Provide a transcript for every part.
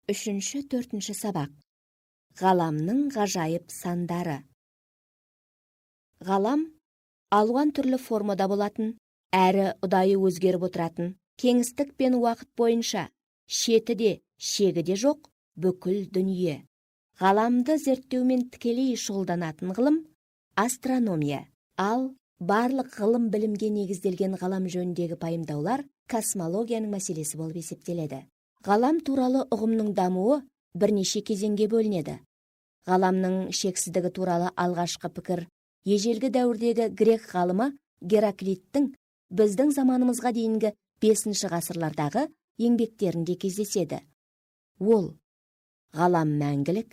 Үшінші, төртінші сабақ. Ғаламның ғажайып сандары. Ғалам алуан түрлі формада болатын, әрі ұдайы өзгеріп отыратын, кеңістік пен уақыт бойынша шеті де, шегі де жоқ бүкіл дүние. Ғаламды зерттеумен тікелей шұғылданатын ғылым астрономия. Ал барлық ғылым білімге негізделген ғалам жөніндегі пайымдаулар космологияның мәселесі болып есептеледі. Ғалам туралы ұғымның дамуы бірнеше кезеңге бөлінеді. Ғаламның шексіздігі туралы алғашқы пікір ежелгі дәуірдегі грек ғалымы Гераклиттің біздің заманымызға дейінгі 5 ғасырлардағы еңбектерінде кездеседі. Ол ғалам мәңгілік,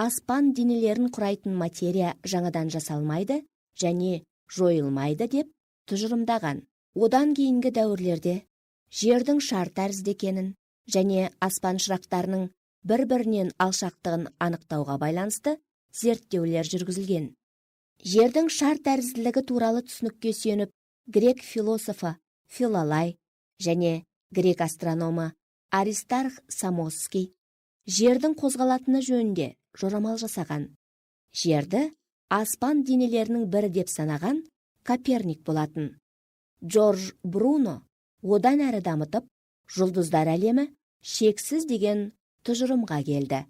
аспан денелерін құрайтын материя жаңадан жасалмайды және жойылмайды деп тұжырымдаған. Одан кейінгі дәуірлерде жердің шар тәрізді екенін және аспан шырақтарының бір-бірінен алшақтығын анықтауға байланысты зерттеулер жүргізілген. Жердің шар тәрізділігі туралы түсінікке сүйеніп, грек философы Филолай және грек астрономы Аристарх Самосский жердің қозғалатыны жөнінде жорамал жасаған. Жерді аспан денелерінің бірі деп санаған Коперник болатын. Джордж Бруно одан әрі дамытып, жұлдыздар әлемі шексіз деген тұжырымға келді.